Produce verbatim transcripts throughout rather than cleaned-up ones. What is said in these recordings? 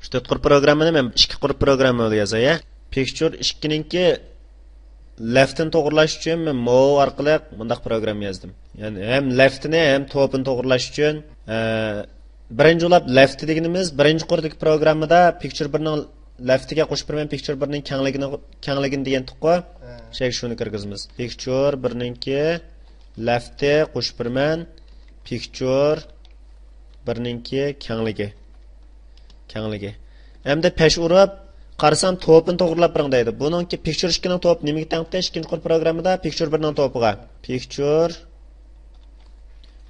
شۇ تۆت قۇر پروگراممىنى مەن ئىككى قۇر پروگرامما بىلەن يازاي. پىكچۇر ئىككىنىڭكى لەفتىنى توغرىلاش ئۈچۈن مەن مو ئارقىلىق مۇنداق پروگرامما يازدىم. يەنى ھەم لەفتىنى، ھەم توپىنى توغرىلاش ئۈچۈن، ئە، بىرىنچى ئۇلاپ لەفت دېگىنىمىز بىرىنچى قۇردىكى پروگراممىدا پىكچۇر بىرنىڭ لەفتىگە قوشۇپ بېرىمەن، پىكچۇر بىرنىڭ كەڭلىكىنى، كەڭلىكىنى دېگەنتۇققۇ. ھە. شەك شۇنى كىرگۈزىمىز. پىكچۇر بىرنىڭكى لەفتى قوشۇپ بېرىمەن، پىكچۇر بىرنىڭكى كەڭلىكى. كەڭلىكى. ئەمدى پەش ئۇرۇپ، قارىسام توپىنى توغرىلاپ بېرىڭ دەيدۇ. بۇنىڭكى پىكچۇر ئىككىنىڭ توپى نېمىگە تەڭتى؟ ئىككىنچى قۇر پروگراممىدا پىكچۇر بىرنىڭ توپىغا. پىكچۇر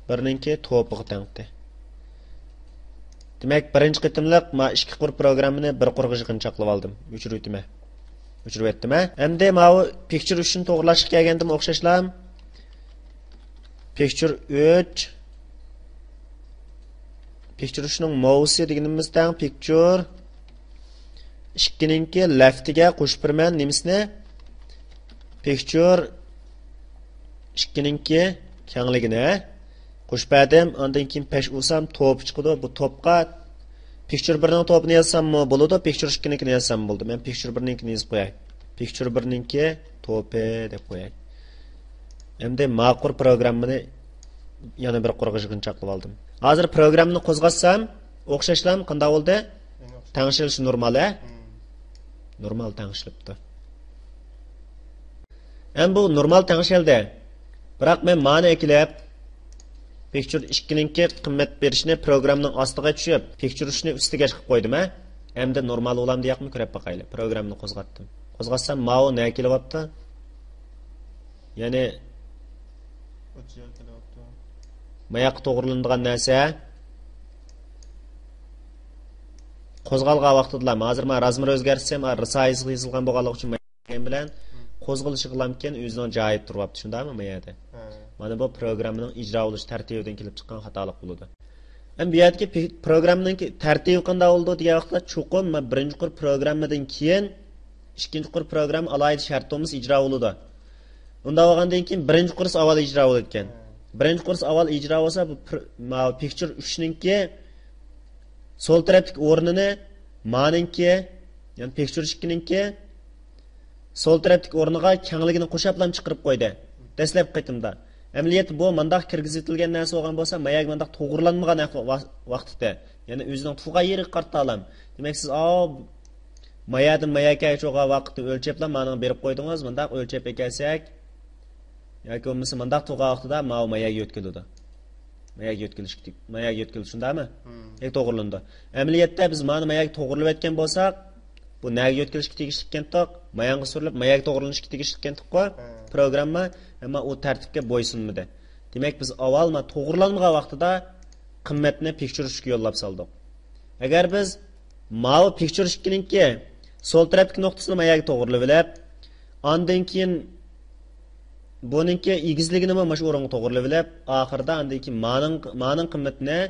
بىرنىڭكى توپىغا تەڭتى. دېمەك، بىرىنچى قېتىملىق ما ئىككى قۇر پروگراممىنى بىر قۇرغا يىغىنچاقلىۋالدىم. ئۆچۈرۈۋېتىمەن. ئۆچۈرۈۋەتتىم، ھە؟ ئەمدى ماۋۇ پىكچۇر ئۈچنى توغرىلاشقا كەلگەندىمۇ ئوخشاشلا. پىكچۇر ئۈچ. پىكچۇر ئۈچنىڭ موۋسى دېگىنىمىز تەڭ پىكچۇر ئىككىنىڭكى لەفتىگە قوشۇپ بېرىمەن نېمىسىنى؟ پىكچۇر ئىككىنىڭكى كەڭلىكىنى قوشۇپ بەردىم. ئاندىن كېيىن پەش ئۇرسام توپى چىقىدۇ. بۇ توپقا پىكچۇر بىرنىڭ توپىنى يازساممۇ بولىدۇ، پىكچۇر ئىككىنىڭكىنى يازساممۇ بولىدۇ. مەن پىكچۇر بىرنىڭكىنى يېزىپ قوياي. پىكچۇر بىرنىڭكى توپى دەپ قوياي. ئەمدى ما قۇر پروگراممىنى يەنە بىر قۇرغا يىغىنچاقلىۋالدىم. ھازىر پروگراممىنى قوزغاتسام، ئوخشاشلام قانداق بولدى؟ تەڭشىلىش نورمال، ھە؟ نورمال تەڭشىلىپتۇ. ئەمدى بۇ نورمال تەڭشەلدى. بىراق مەن مانى ئەكېلىپ، پىكچۇر ئىككىنىڭكى قىممەت بېرىشنى پروگراممىنىڭ ئاستىغا چۈشۈپ، پىكچۇر ئۈچنى ئۈستىگە قىلىپ قويدۇم، ھە؟ ئەمدى نورمال بولامدۇ ياقمۇ كۆرۈپ باقايلى. پروگراممىنى قوزغاتتىم. قوزغاتسام ماۋۇ نە كېلىۋاپتۇ؟ يەنى ماياققا توغرىلىنىدىغان نەرسە قوزغالغان ۋاقتىدىلا، ھازىر مەن رازمېر ئۆزگەرتسەم، رىسايز يېزىلغان بولغانلىقى ئۈچۈن ماياق بولغان بىلەن قوزغىلىشىغىلامكەن ئۆزىنىڭ جايىدا تۇرۇۋاپتۇ، شۇنداقمۇ ما يەردە؟ ھە. مانا بۇ پروگراممىنىڭ ئىجرا بولۇش تەرتىپىدىن كېلىپ چىققان خاتالىق بولىدۇ. ئەمدى بۇ يەردىكى پى-، پروگراممىنىڭكى تەرتىپى قانداق بولىدۇ دېگەن ۋاقىتتا، چوقۇم مانا بىرىنچى قۇر پروگراممىدىن كېيىن ئىككىنچى قۇر پروگرامما ئالاھىدە شەرت بولمىسا ئىجرا بولىدۇ. ئۇنداق بولغاندىن كېيىن بىرىنچى قۇرسى ئاۋۋال ئىجرا بولىدىكەن. بىرىنچى قۇرسى ئاۋۋال ئىجرا بولسا، بۇ پر-، ماۋۇ پىكچۇر ئۈچنىڭكى سول تەرەپتىكى ئورنىنى مانىڭكى، يەنى پىكچۇر ئىككىنىڭكى سول تەرەپتىكى ئورنىغا كەڭلىكىنى قوشاپلا چىقىرىپ قويدى دەسلەپكى قېتىمدا. ئەمەلىيەتتە بۇ مانداق كىرگۈزۈۋېتىلگەن نەرسە بولغان بولسا، ماياگە مانداق توغرىلانمىغان ۋا-، ۋاقتىتى. يەنى ئۆزىنىڭ تۇرغان يېرىگە قارىتا ئالام. دېمەك، سىز، ئاۋۇ مايادىن ماياگە چوغا ۋاقىتنى ئۆلچەپلا مانىڭ بېرىپ قويدىڭىز، مانداق ئۆلچەپ ئەكەلسەك، ياكى بولمىسا مانداق تۇرغان ۋاقتىدا ماۋۇ ماياگە يۆتكىلىدۇ. ماياگە يۆتكىلىش، ماياگە يۆتكىلىش شۇنداقمۇ؟ ھىم. ياكى توغرىلىنىدۇ. ئەمەلىيەتتە بىز مانى ماياگە توغرىلىۋەتكەن بولساق، بۇ نەگە يۆتكىلىشكە تېگىشلىككەنتۇق؟ ماياڭغا سۈرۈلۈپ، ماياگە توغرىلىنىشقا تېگىشلىككەنتۇققۇ؟ ھە. پروگرامما، ئەمما ئۇ تەرتىپكە بويسۇنمىدى. دېمەك، بىز ئاۋۋال ما توغرىلانمىغان ۋاقتىدا قىممەتنى پىكچۇر ئۈچكە يوللاپ سالدۇق. ئەگەر بىز ماۋۇ پىكچۇر ئىككىنىڭكى سول تەرەپتىكى نۇقتىسىنى ماياگە توغرىلىۋېلىپ، ئاندىن كېيىن بۇنىڭكى ئېگىزلىكىنىمۇ مۇشۇ ئورۇنغا توغرىلىۋېلىپ، ئاخىرىدا ئاندىن كېيىن مانىڭ، مانىڭ قىممىتىنى،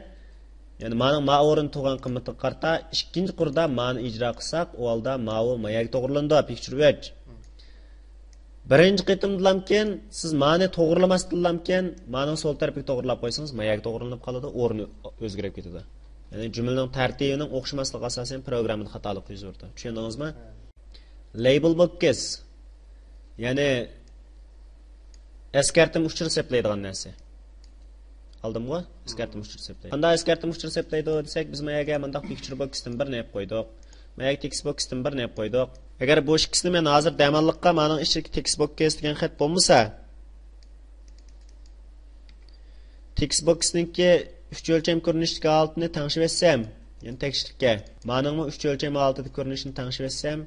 يەنى مانىڭ ما ئورۇندا تۇرغان قىممىتىگە قارىتا ئىككىنچى قۇردا مانى ئىجرا قىلساق، ئۇ ھالدا ماۋۇ ماياگە توغرىلىنىدۇ، پىكچۇر ئۈچ. بىرىنچى قېتىمدىلامكىن، سىز مانى توغرىلىماستىنلامكىن، مانىڭ سول تەرىپىگە توغرىلاپ قويسىڭىز، ماياگە توغرىلىنىپ قالىدۇ، ئورنى ئۆزگىرىپ كېتىدۇ. يەنى جۈملىنىڭ تەرتىپىنىڭ ئوخشىماسلىقى ئاساسەن پروگراممىدا خاتالىق يۈز بېرىدۇ. چۈشەندىڭىزمۇ؟ لەيبىل بوكس، يەنى ئەسكەرتمە ئۇچۇر سەپلەيدىغان نەرسە. ئالدىمغۇ؟ ئەسكەرتمە ئۇچۇر سەپلەيدۇ. قانداق ئەسكەرتمە ئۇچۇر سەپلەيدۇ دېسەك، بىز ما يەرگە مانداق پىكچۇر بوكستىن بىرنى ئېلىپ قويدۇق. ما يەرگە تېكىست بوكستىن بىرنى ئېلىپ قويدۇق. ئەگەر بۇ ئىككىسىنى مەن ھازىر دەماللىققا مانىڭ ئىچىدىكى تېكىست بوكس دېگەن خەت بولمىسا، تېكىست بوكسنىڭكى ئۈچ ئۆلچەم كۆرۈنۈشتىكى ھالىتىنى تەڭشىۋەتسەم، يەنى تەكشىلىككە، مانىڭمۇ ئۈچ ئۆلچەم ھالىتىدە كۆرۈنۈشىنى تەڭشىۋەتسەم،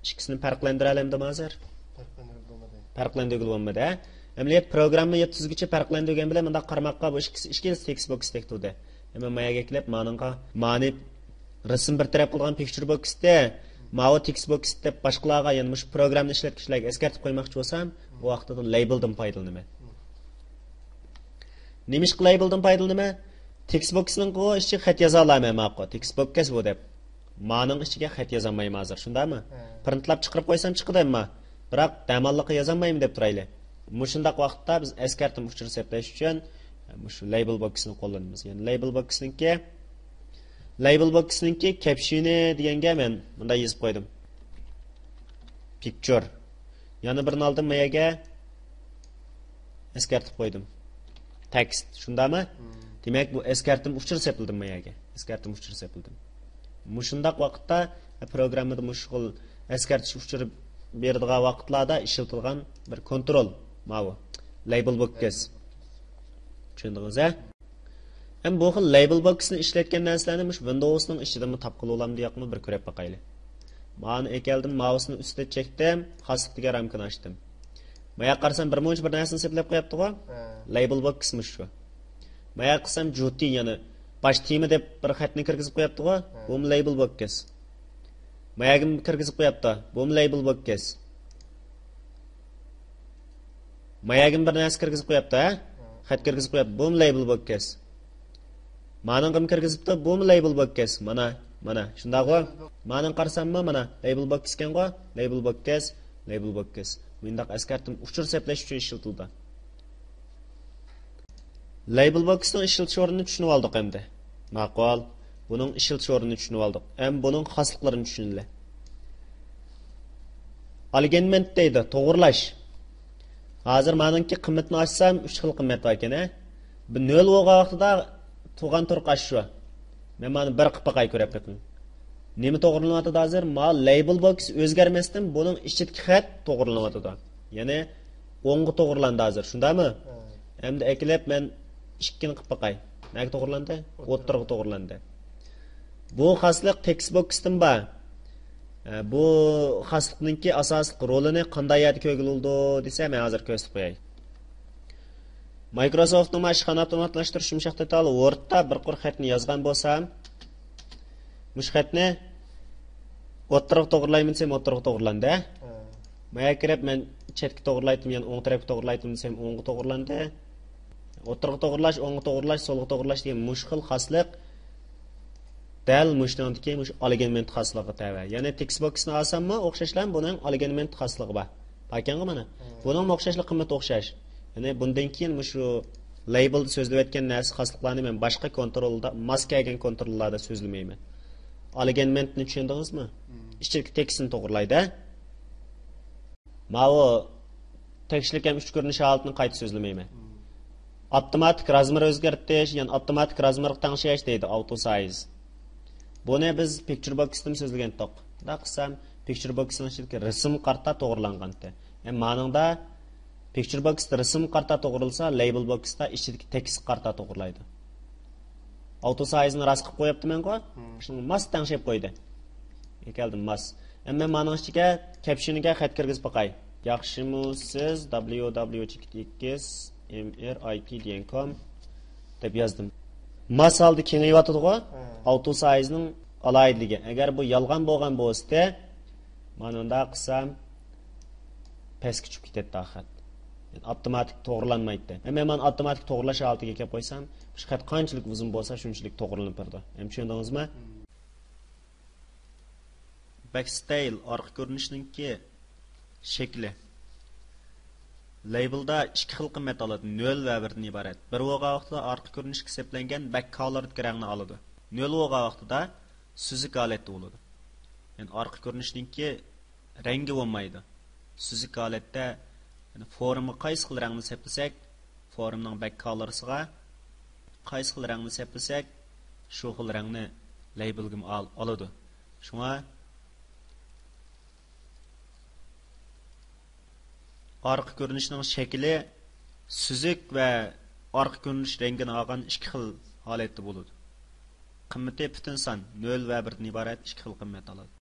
ئىككىسىنى پەرقلەندۈرەلەمدىم ھازىر؟ پەرقلەندۈرگىلى بولمىدى. پەرقلەندۈرگىلى بولمىدى، ھە؟ ئەمەلىيەت پروگرامما يەتكۈزگۈچە پەرقلەندۈرگەن بىلەن مۇنداق قارىماققا بۇ ئىككىسى، ئىككىلىسى تېكىست بوكستەك تۇردى. ئەمما ما يەرگە كېلىپ مانىڭغا، مانى رەسىم بىر تەرەپ قىلىدىغان پىكچۇر بوكستى، ماۋۇ تېكىست بوكس دەپ باشقىلارغا، يەنى مۇشۇ پروگراممىنى ئىشلەتكۈچىلەرگە ئەسكەرتىپ قويماقچى بولسام، ئۇ ۋاقتىدا لەيبىلدىن پايدىلىنىمەن. نېمىشقا لەيبىلدىن پايدىلىنىمەن؟ تېكىست بوكسنىڭ ئىچىگە خەت يازالايمەن ماقۇ. تېكىست بوكس بۇ دەپ. مانىڭ ئىچىگە خەت يازالمايمەن ھازىر، شۇنداقمۇ؟ ھە. پرىنتلاپ چىقىرىپ قويسام چىقىدۇ ئەمما. بىراق دەماللىققا يازالمايمەن دەپ تۇرايلى. مۇشۇنداق ۋاقىتتا بىز ئەسكەرتمە ئۇچۇر سەپلەش ئۈچۈن مۇشۇ لەيبىل بوكسنى قوللىنىمىز. يەنى لەيبىل بوكسنىڭكى لەيبىل بوكسنىڭكى كەپشىنى دېگەنگە مەن مۇنداق يېزىپ قويدۇم. پىكچۇر. يەنە بىرنى ئالدىم، ما يەرگە ئەسكەرتىپ قويدۇم. تېكىست. شۇنداقمۇ؟ دېمەك، بۇ ئەسكەرتىم ئۇچۇر سېپىلدىم ما يەرگە. ئەسكەرتىم ئۇچۇر سېپىلدىم. مۇشۇنداق ۋاقىتتا پروگراممىدا مۇشۇ خىل ئەسكەرتىش ئۇچۇرى بېرىدىغان ۋاقىتلاردا ئىشلىتىدىغان بىر كونترول ماۋۇ. لەيبىل بوكس. چۈشەندىڭىز، ھە؟ ھەم بۇ خىل لەيبىل بوكسنى ئىشلەتكەن نەرسىلەرنى مۇشۇ ۋىندوۋسنىڭ ئىچىدىمۇ تاپقىلى بولامدۇ ياقمۇ، بىر كۆرۈپ باقايلى. مانى ئەكەلدىم، ماۋۇسنى ئۈستىگە چەكتىم، خاسلىق دېگەن رامكىنى ئاچتىم. ماياققا قارىسام، بىر مۇنچە بىر نەرسىنى سېپىلەپ قويۇپتىغۇ. لەيبىل بوكسمۇ شۇ. ماياققا قارىسام، جۇتى، يەنى باش تېما دەپ بىر خەتنى كىرگۈزۈپ قويۇپتىغۇ. بۇمۇ لەيبىل بوكس. ماياگىمۇ كىرگۈزۈپ قويۇپتۇ. بۇمۇ لەيبىل بوكس. ماياگىمۇ بىر نەرسە كىرگۈزۈپ قويۇپتۇ، ھە؟ خەت كىرگۈزۈپ قويۇپتۇ. بۇمۇ لەيبىل بوكس. مانىڭغىمۇ كىرگۈزۈپتۇ. بۇمۇ لەيبىل بوكس. مانا، مانا. شۇنداقغۇ؟ مانىڭ قارىساممۇ، مانا. لەيبىل بوكس ئىكەنغۇ؟ لەيبىل بوكس، لەيبىل بوكس. مۇنداق ئەسكەرتىم ئۇچۇر سەپلەش ئۈچۈن ئىشلىتىلىدۇ. لەيبىل بوكسنىڭ ئىشلىتىش ئورنىنى چۈشىنىۋالدۇق ئەمدى. ماقۇل. بۇنىڭ ئىشلىتىش ئورنىنى چۈشىنىۋالدۇق. ئەمدى بۇنىڭ خاسلىقلىرىنى چۈشىنىلى. ئالىگنمېنت دەيدۇ، توغرىلاش. ھازىر مانىڭكى قىممىتىنى ئاچسام، ئۈچ خىل قىممەت بار ئىكەن، ھە؟ بۇ نۆل بولغان ۋاقتىدا تۇغان تۇرقى ئاشۇ. مەن مانا بىر قىلىپ باقاي، كۆرۈپ بېقىڭ. نېمە توغرىلىنىۋاتىدۇ ھازىر؟ ما لەيبىل بوكس ئۆزگەرمەستىن بۇنىڭ ئىچىدىكى خەت توغرىلىنىۋاتىدۇ. يەنى ئوڭغا توغرىلاندى ھازىر، شۇنداقمۇ؟ ئەمدى ئەكېلىپ مەن ئىككىنى قىلىپ باقاي. نەگە توغرىلاندى؟ ئوتتۇرىغا توغرىلاندى. بۇ خاسلىق تېكىست بوكستىن بار. ئە، بۇ خاسلىقنىڭكى ئاساسلىق رولىنى قانداق يەردە كۆرگىلى بولىدۇ دېسە، مەن ھازىر كۆرسىتىپ قوياي. مايكروسوفتنىڭ مانا ئىشخانا ئاپتوماتلاشتۇرۇش يۇمشاق دېتالى ۋوردتا بىر قۇر خەتنى يازغان بولسام، مۇشۇ خەتنى ئوتتۇرىغا توغرىلايمەن دېسەم، ئوتتۇرىغا توغرىلاندى. ما يەرگە كىرىپ، مەن چەتكە توغرىلايتتىم، يەنى ئوڭ تەرەپكە توغرىلايتتىم دېسەم، ئوڭغا توغرىلاندى. ئوتتۇرىغا توغرىلاش، ئوڭغا توغرىلاش، سولغا توغرىلاش دېگەن مۇشۇ خىل خاسلىق دەل مۇشۇنىڭدىكى مۇشۇ ئالىگنمېنت خاسلىقىغا تەۋە. يەنى تېكىست بوكسنى ئالساممۇ ئوخشاشلا بۇنىڭ ئالىگنمېنت خاسلىقى بار. باركەنغۇ مانا. بۇنىڭمۇ ئوخشاشلا قىممىتى ئوخشاش. يەنى بۇندىن كېيىن مۇشۇ لەيبىلدا سۆزلىۋەتكەن نەرسە خاسلىقلارنى مەن باشقا كونترولدا، ماس كەلگەن كونتروللاردا سۆزلىمەيمەن. ئالىگنمېنتنى چۈشەندىڭىزمۇ؟ ئىچىدىكى تېكىستنى توغرىلايدۇ. ماۋۇ تەكشىلىك ھەم ئۈچ كۆرۈنۈش ھالىتىنى قايتا سۆزلىمەيمەن. ئاپتوماتىك رازمېر ئۆزگەرتىش، يەنى ئاپتوماتىك رازمېرغا تەڭشەش دەيدۇ، ئاۋتو سايز. بۇنى بىز پىكچۇر بوكستىمۇ سۆزلىگەنتۇق. مۇنداق قىلسام، پىكچۇر بوكسنىڭ ئىچىدىكى رەسىمگە قارىتا توغرىلانغانتى. ئەمما مانىڭدا پىكچۇر بوكس رەسىمگە قارىتا توغرىلىسا، لەيبىل بوكستا ئىچىدىكى تېكىستكە قارىتا توغرىلايدۇ. ئاۋتو سايزنى راست قىلىپ قويۇپتىمەنغۇ. شۇنىڭغا ماس تەڭشەپ قويدى. كەلدى ماس. ئەمما مانىڭ ئىچىگە كەپشىنىگە خەت كىرگۈزۈپ باقاي. ياخشىمۇ سىز، دبليۇ دبليۇ چېكىت ئېكىس، ئېم ئېر ئاي تى دېگەن كوم دەپ يازدىم. ماس ھالدا كېڭىيىۋاتىدىغۇ؟ ئاۋتو سايزنىڭ ئالاھىدىلىكى. ئەگەر بۇ يالغان بولغان بولسىدى، مانا مۇنداق قىلسام، پەسكە چۈشۈپ كېتەتتى خەت. ئاپتوماتىك توغرىلانمايتتى. ئەمما مەن ئاپتوماتىك توغرىلاش ھالىتىگە كەپ قويسام، شۇ خەت قانچىلىك ئۇزۇن بولسا، شۇنچىلىك توغرىلىنىپ بېرىدۇ. ئەمدى چۈشەندىڭىزمۇ؟ بەكستەيل، ئارقا كۆرۈنۈشنىڭكى شەكلى. لەيبىلدا ئىككى خىل قىممەت ئالىدۇ، نۆل ۋە بىردىن ئىبارەت. بىر بولغان ۋاقتىدا ئارقا كۆرۈنۈشكە سېپلەنگەن بەك كالىرىدىكى رەڭنى ئالىدۇ. نۆل بولغان ۋاقتىدا سۈزۈك ھالەتتە بولىدۇ. يەنى ئارقا كۆرۈنۈشنىڭكى رەڭگى بولمايدۇ. سۈزۈك ھالەتتە، يەنى فورمغا قايسى خىل رەڭنى سەپلىسەك، فورمنىڭ بەك كالىرىسىغا قايسى خىل رەڭنى سەپلىسەك، شۇ خىل رەڭنى لەيبىلگىمۇ ئال-، ئالىدۇ. شۇڭا ئارقا كۆرۈنۈشنىڭ شەكلى سۈزۈك ۋە ئارقا كۆرۈنۈش رەڭگىنى ئالغان ئىككى خىل ھالەتتە بولىدۇ. قىممىتى پۈتۈن سان، نۆل ۋە بىردىن ئىبارەت ئىككى خىل قىممەت ئالىدۇ.